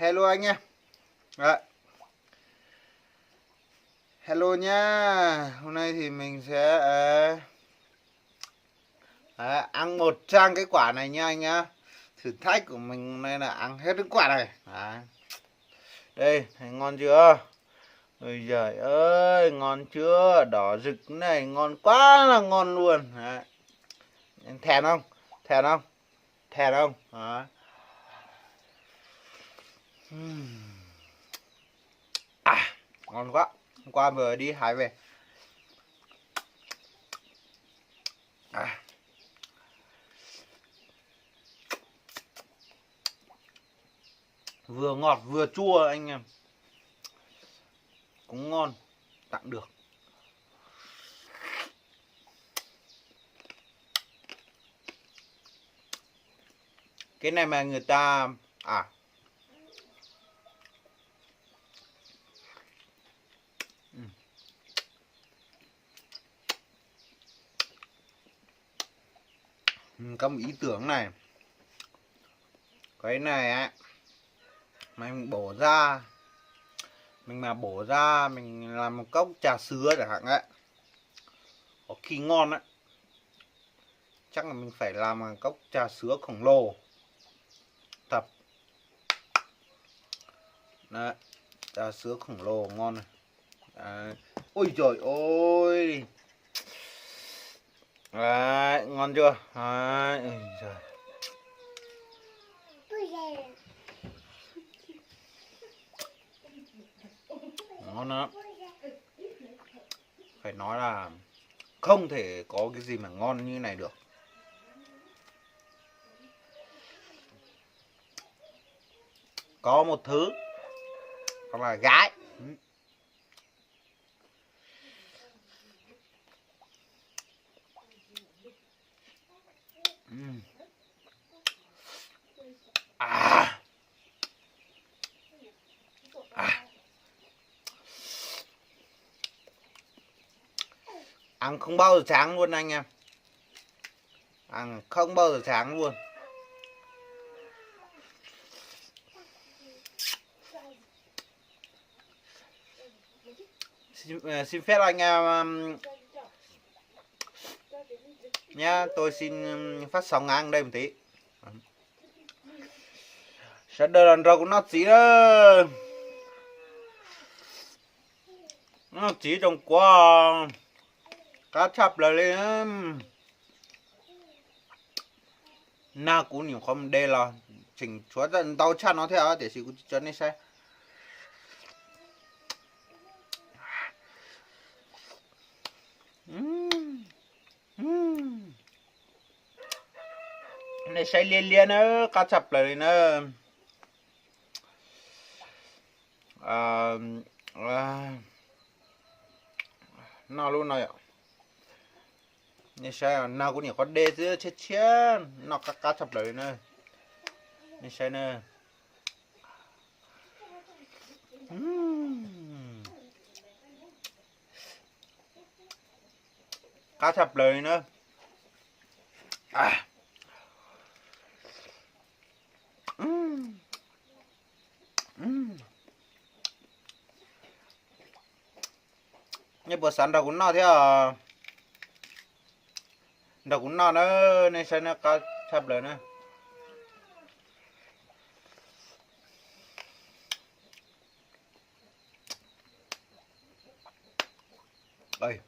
Hello anh nhé. Đấy. Hello nhá. Hôm nay thì mình sẽ ờ, đấy, ăn một trăm cái quả này nha anh nhá. Thử thách của mình hôm nay là ăn hết cái quả này. Đấy. Đây, thấy ngon chưa? Ôi giời ơi, ngon chưa? Đỏ rực này, ngon quá là ngon luôn. Đấy. Thèm không? Thèm không? Thèm không? Đó. À, ngon quá. Hôm qua vừa đi hái về. À. Vừa ngọt vừa chua anh em. Cũng ngon, tạm được. Cái này mà người ta à Có một ý tưởng này. Cái này á, mình bổ ra, mình mà bổ ra mình làm một cốc trà sữa chẳng hạn ấy. Có khi ngon á. Chắc là mình phải làm một cốc trà sữa khổng lồ. Thật. Đấy, trà sữa khổng lồ ngon này. Đấy. Ôi trời ơi. Đấy, ngon chưa? Đấy, ôi giời. Ngon lắm. Phải nói là không thể có cái gì mà ngon như này được. Có một thứ, đó là gái. Ừm. À. À. Ăn không bao giờ chán luôn anh em. Ăn không bao giờ chán luôn. Xin, ờ, xin phép anh em, ừm, nhá, tôi xin, ừm, phát sóng ngắn đây một tí. Sawv daws los nrog kuv noj txiv na. Noj txiv rau kuv, qab tshaj plaws li. Nag kuv nyuam qhuav mus de los tseem tshuav ntau tshaj no thiab tiam sis kuv tsis tso nej saib. Nej saib liab liab na, qab tshaj plaws li na. Noj lub no yom. Nej saib, nag kuv nyuam qhuav de xwb, tshiab tshiab, noj qab qab tshaj plaws li na. Nej saib na. Qab tshaj plaws li na. Nej puas xav nrog kuv noj thiab? Nrog kuv noj na, nej saib na, qab tshaj plaws na. Ơi.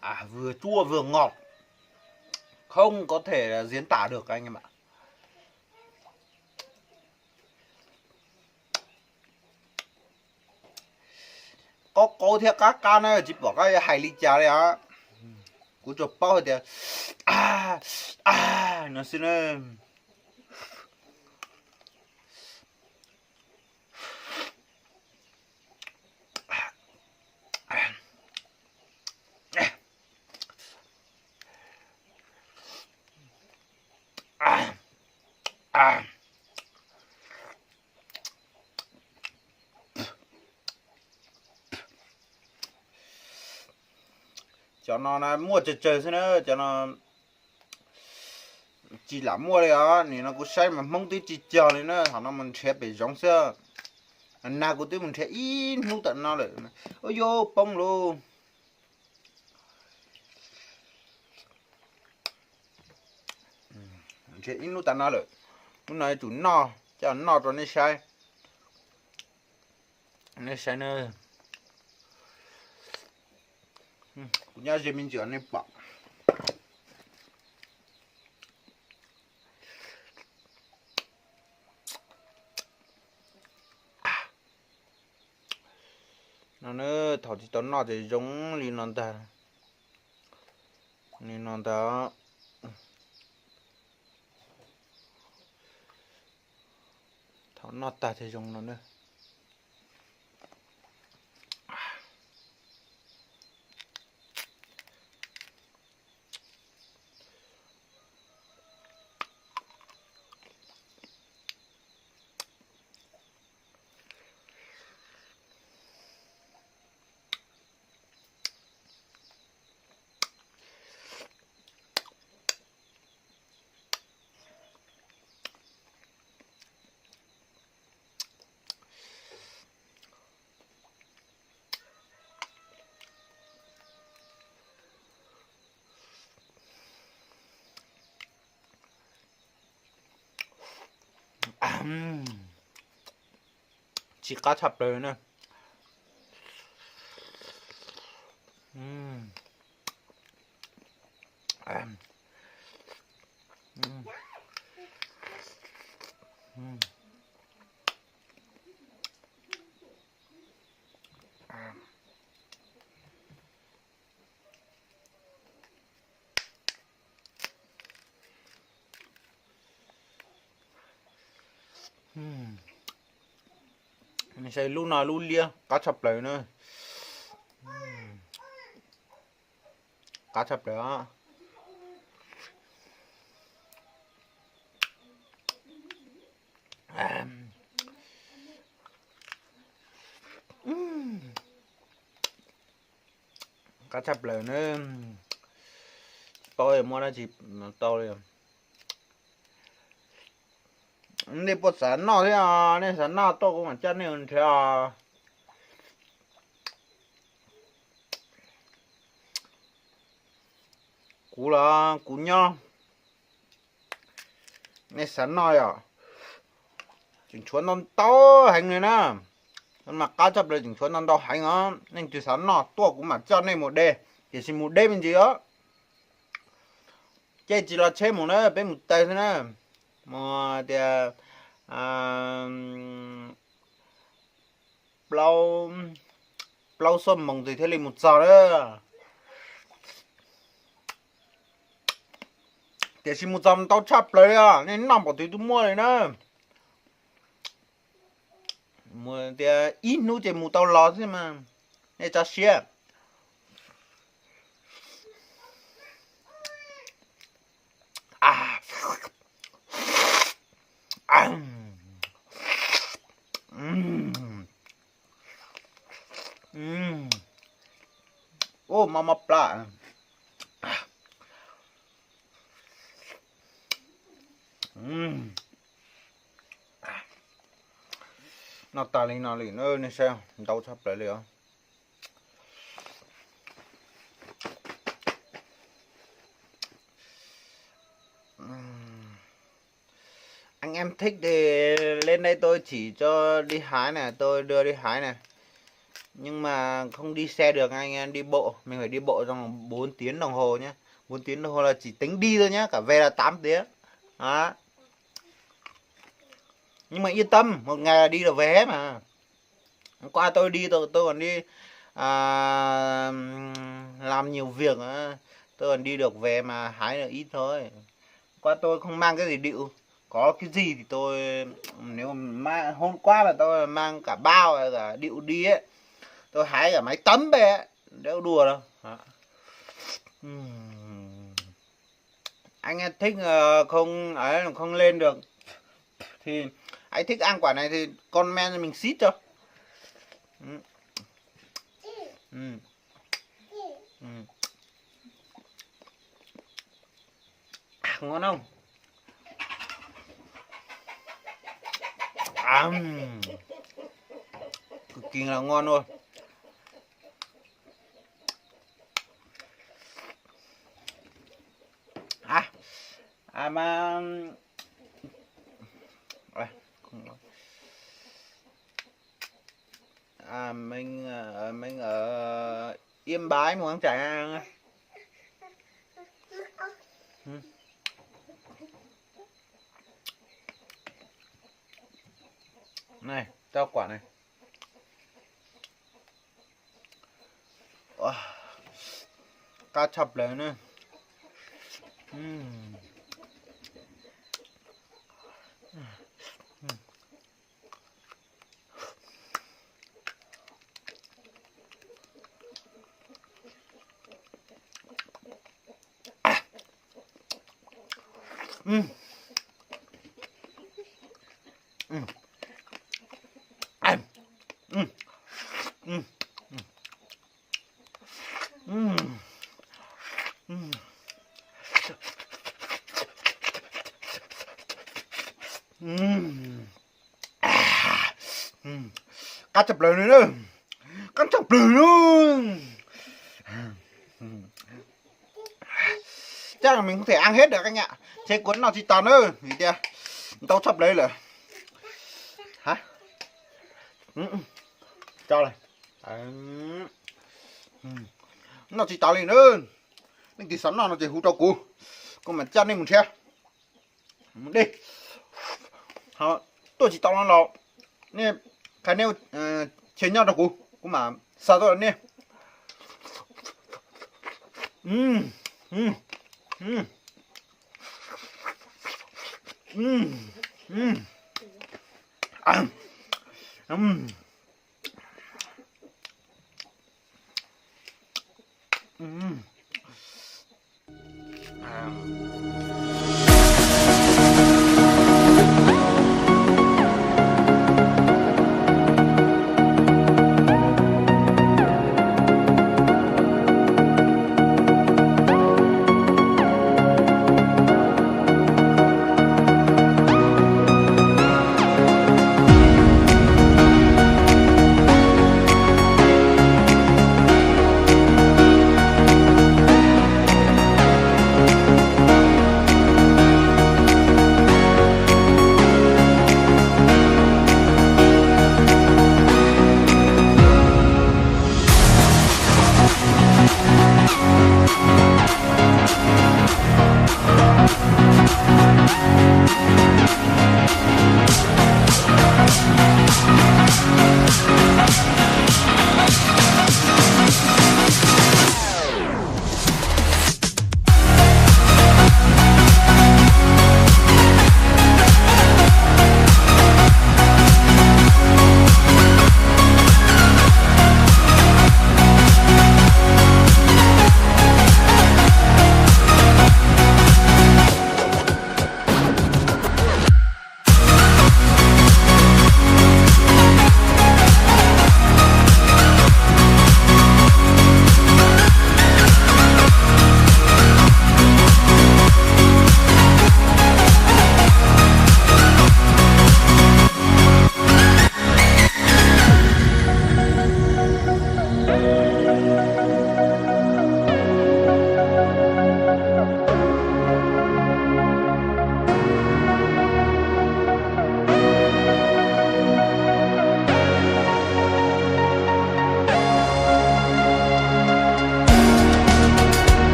À, vừa chua vừa ngọt. Không có thể là diễn tả được anh em ạ. Qab qab thiab qab qab na, tsis pom qab hais li cas li os. Kuv tsuas paub hais tias, a, a, no xwb na. Cov no na muaj tsawg tsawg xwb na, cov no tsis lam muaj li os. Nim no kuv saib mas Hmoob twb tsis cog li na, thaum no mus nrhiav pem zoov xwb. Nag kuv twb mus nrhiav ib hnub tam no lawm. Ua yuav poob lauj. Nrhiav ib hnub tam no lawm. Hnub no yuav tsum noj, coj noj rau nej saib. Nej saib na, kuv nyob ze me ntsis nej pom. No na, thaum tsis tau noj ces zoo li no ntag. Li no ntag. Thaum noj tag ces zoo no na. Tsis qab tshaj plaws na. Saib lub no lub liab qab tshaj plaws na. Qab tshaj plaws. Qab tshaj plaws na. Tsis paub muab dab tsi tau li. Nej puas xav noj thiab? Nej xav noj tuaj kuv mam coj nej nrhiav. Kuv los kuv nyob. Nej xav noj yom? Tseem tshuav ntau ntau heev li na. Mas qab tshaj plaws tseem tshuav ntau ntau heev os. Nej twg xav noj tuaj kuv mam coj nej mus de. Tiam sis mus deb me ntsis os. Ces tsis los tsheb mus na, peb mus taw xwb na. Mus tias plaub xuab moos ces thiaj li mus txog na. Tiam sis mus txog ntau tshaj plaws li os, nej noj npaum twg twb muaj li na. Mus tias ib hnub ces mus tau los xwb mas, nej tso siab. Ua, mob mob plab. Noj tas li no li nej saib, ntau tshaj plaws li os. Anh em thích thì lên đây tôi chỉ cho đi hái này, tôi đưa đi hái này. Nhưng mà không đi xe được, anh em đi bộ, mình phải đi bộ trong bốn tiếng đồng hồ nhé. Bốn tiếng đồng hồ là chỉ tính đi thôi nhé, cả về là tám tiếng. Đó. Nhưng mà yên tâm, một ngày là đi được về hết mà. Hôm qua tôi đi, tôi, tôi còn đi à, làm nhiều việc á. Tôi còn đi được về mà hái được ít thôi. Hôm qua tôi không mang cái gì điệu. Có cái gì thì tôi, nếu mà hôm qua là tôi mang cả bao, cả điệu đi ấy. Tôi hái cả mấy tấn về ấy. Đéo đùa đâu. Ừm. Anh ấy thích ờ, không ấy, không lên được thì anh thích ăn quả này thì comment cho mình ship cho. Ừ. Ừ. Ừ. À, ngon không? Ua, kws kis los nqua nua. A, a mas, a, Minh, ờ, Minh ở Yên Bái mua ăn chảy. Này, rau quả này. Ua, qab tshaj plaws na. Qab tshaj plaws li na. Qab tshaj plaws li. Chắc là mình không thể ăn hết được anh ạ. Thế cuốn noj tsis tau na, vim tias ntau tshaj plaws lawm. Hả? Cho này. Noj tsis tau li na. Leej twg xav noj no ces hu rau kuv, kuv mam coj nej mus nrhiav. Mus dej. Ho tuaj tsis tau no los nej qhia nej chaw nyob rau kuv, kuv mam xa tuaj rau nej.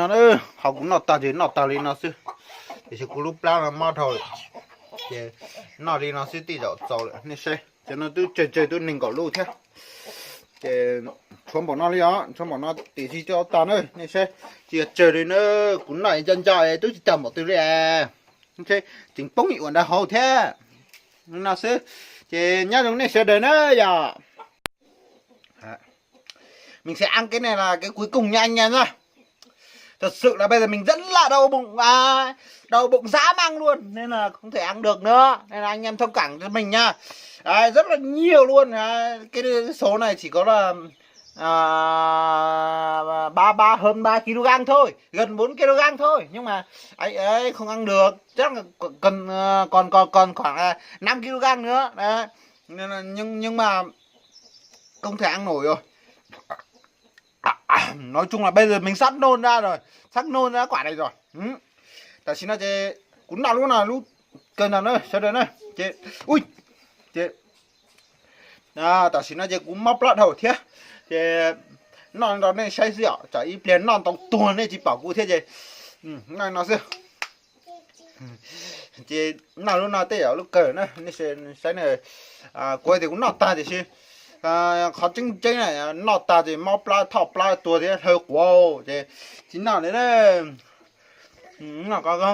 No, ho kuv noj tag ces noj tag li no xwb, tiam sis kuv lub plab no mob dhau lawm, ces noj li no xwb tej zaum txaus lawm nej saib. Cov no twb tsawg tsawg twb nees nkaum lub thiab. Ces tshuav npaum no li os, tshuav npaum no tiam sis coj tag na nej saib. Tsis yog tsawg li na, kuv noj nco nco twb tsis tag npaum twg li. Tseem poob ib uas ntawd hauv thiab. No xwb, ces nyob zoo nej sawv daws na yom. Mình sẽ ăn cái này là cái cuối cùng nha anh em nhá. Thật sự là bây giờ mình rất là đau bụng, à, đau bụng dã man luôn nên là không thể ăn được nữa. Nên là anh em thông cảm cho mình nha. Đấy, rất là nhiều luôn. Đấy, cái số này chỉ có là à, ba ba hơn ba ki-lô-gam thôi, gần bốn ki-lô-gam thôi nhưng mà ấy ấy không ăn được, chắc là còn ờ, còn còn còn khoảng là năm ki-lô-gam nữa đấy. Nên là, nhưng nhưng mà không thể ăn nổi rồi. Nói chung là bây giờ mình sắp nôn ra rồi, sắp nôn ra quả này rồi. Ừ. Tam sim no ces kuv noj lub no lub kawg no na sawv daws na. Ces ui, ces tam sim no ces kuv mob plab dhau thiab, ces noj rau nej saib xwb os, tsam ib pliag noj ntau tuag nej tsis pom kuv thiab ces noj no xwb. Ces noj lub no tej zaum lub kawg na nej saib na. Kuv tias kuv noj tag tiam sis qhov tseeb tseeb na, noj tag ces mob plab thoj plab tuag thiab hlawv quav ces tsis noj li na. Noj qhov ko.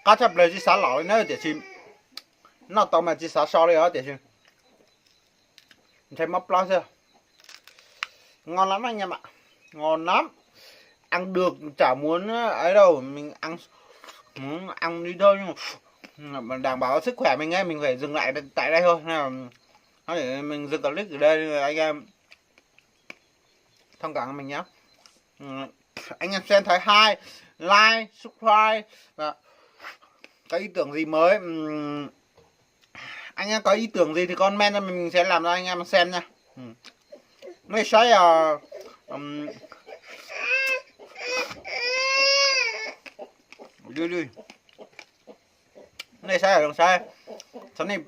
Qab tshaj plaws tsis xav los li na tiam sis noj tau mas tsis xav so li os tiam sis ntshai mob plab xwb. Ngon lắm anh em ạ. Ngon lắm. Ăn được chả muốn ấy đâu, mình ăn ăn đi thôi nhưng mà đảm bảo sức khỏe mình ấy, mình phải dừng lại tại đây thôi. Nói để mình dừng clip ở đây, anh em thông cảm mình nhé. Anh em xem thấy hay, like, subscribe và có ý tưởng gì mới, ừm, anh em có ý tưởng gì thì comment cho mình, mình sẽ làm cho anh em xem nha. Ừm. Mấy sói à, ừm, lui lui. Nej saib, nej saib, txhob nej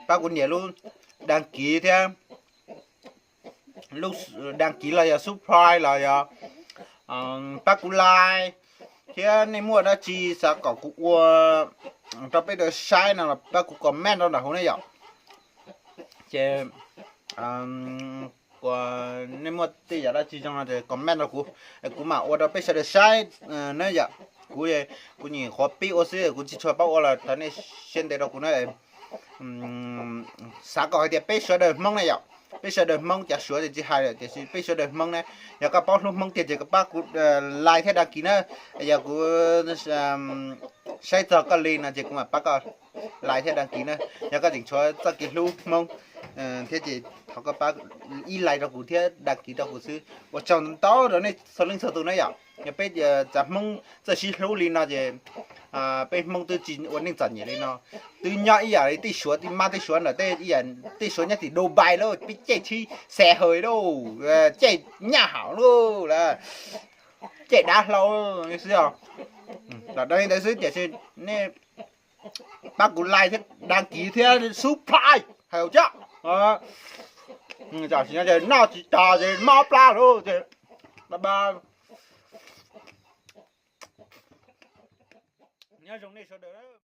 pab kuv nias lub đăng ký thiab, lub đăng ký los yog subscribe los yog pab kuv like, thiab nej muaj dab tsi xav kom kuv ua rau peb sawv daws saib no los pab kuv comment rau nram hauv ne yom. Ces nej muaj tej yam dab tsi zoo no ces comment rau kuv, kuv mam ua rau peb sawv daws saib na yom. Kuv, kuv nyuam qhuav pib ua xwb kuv tsis tshua paub ua los thov nej siab ntev rau kuv na. Xav kom hais tias peb sawv daws Hmoob ne yom, peb sawv daws Hmoob, cov Suav ces tsis hais lawm tiam sis peb sawv daws Hmoob ne, yog koj paub hlub Hmoob tiag ces koj pab kuv like thiab đăng ký na. Yog kuv saib txog koj li no ces kuv mam pab koj like thiab đăng ký na. Yog koj tseem tshuav txoj kev hlub Hmoob thiab ces thov koj pab ib like rau kuv thiab đăng ký rau kuv xwb. Ua tsaug ntau rau nej txhua leej txhua tus na yom. Yog peb txawm Hmoob txawj sib hlub li no ces peb Hmoob twb tsis ua neej txom nyem li no. Twb nyob ib yam li tej Suav, tej mab tej Suav ntawm tej, tej Suav nyob tim Dubai lauj, peb caij tsheb xe hơi lauj, caij nyaj hauv lauj, caij dav hlau xwb os. Los dab li ntawd xwb tiam sis nej pab kuv like thiab đăng ký thiab subscribe hais tias tam sim no ces noj tsis tas ces mob plab lauj ces bye bye. Nyob zoo nej sawv daws.